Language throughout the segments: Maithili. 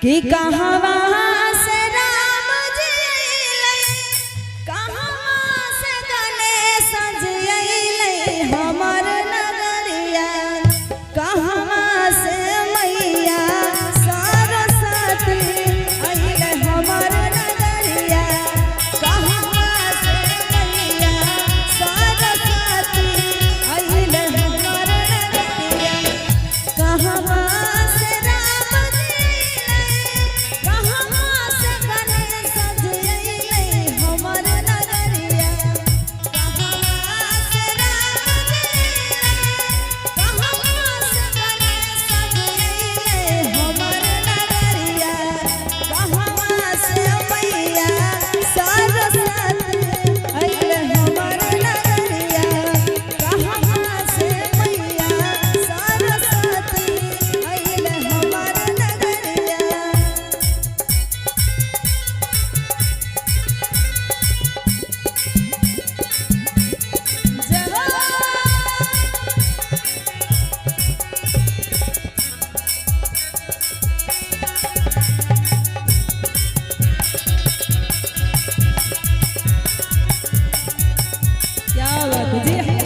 कि कहवा से राम जी अइलै, कहवा से गणेश जी अइलै हमर नगरिया, कहवा से मैया सरस्वती अइलै हमर नगरिया, कहवा से मैया सरस्वती अइलै हमर नगरिया, कहवा से राम जी अइलै, कहवा से गणेश जी अइलै हमर नगरिया, कहवा से राम जी अइलै, कहवा से गणेश जी अइलै हमर नगरिया, कहवा से मैया सरस्वती अइलै हमर नगरिया, कहवा से मैया सरस्वती अइलै हमर नगरिया। जय हो। क्या बात है जी।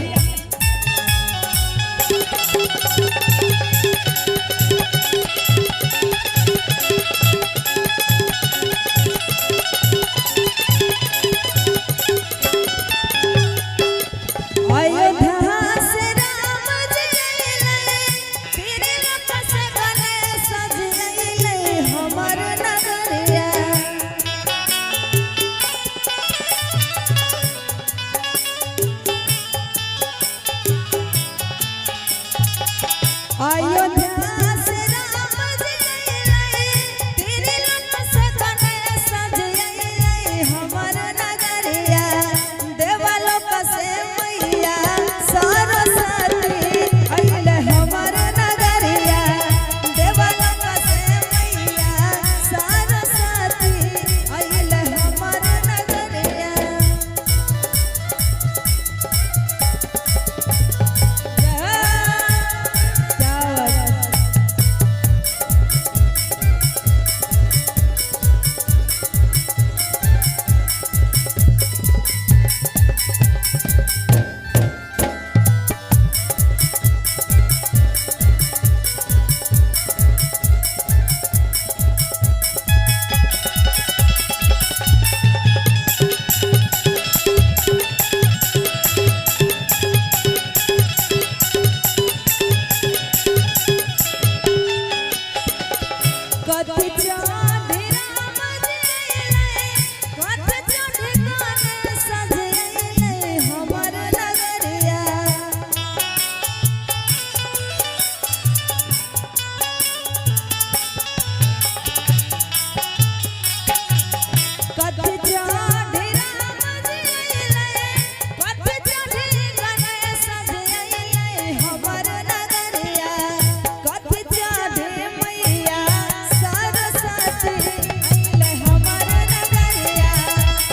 अयोध्या से राम जी अइलै, फिर वापस गणेश जी अइलै हमर नगरिया। अयोध्या से राम जी अइलै, फिर वापस गणेश जी अइलै हमर नगरिया, देवलोक से मैया सरस्वती अइलै हमर नगरिया, देवलोक से मैया सरस्वती अइलै हमर नगरिया। क्या बात है। कथि चढ़ी राम जी अइलै, कथि चढ़ी गणेश जी अइलै हमर नगरिया। कथि चढ़ी राम जी अइलै, कथि चढ़ी गणेश जी अइलै हमर नगरिया, कथि चढ़ी मैया सरस्वती अइलै हमर नगरिया,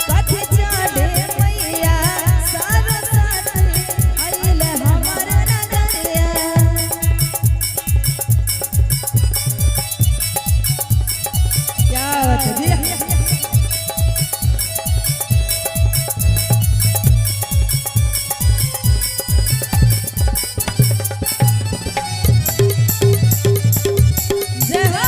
कथि चढ़ी मैया सरस्वती अइलै हमर नगरिया। क्या बात है जी। जय हो।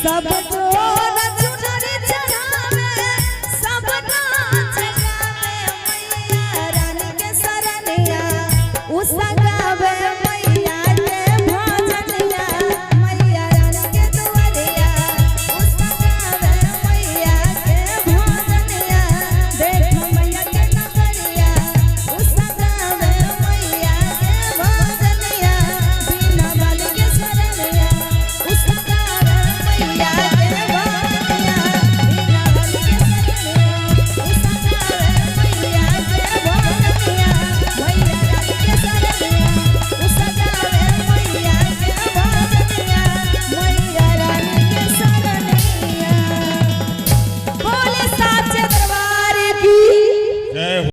सब।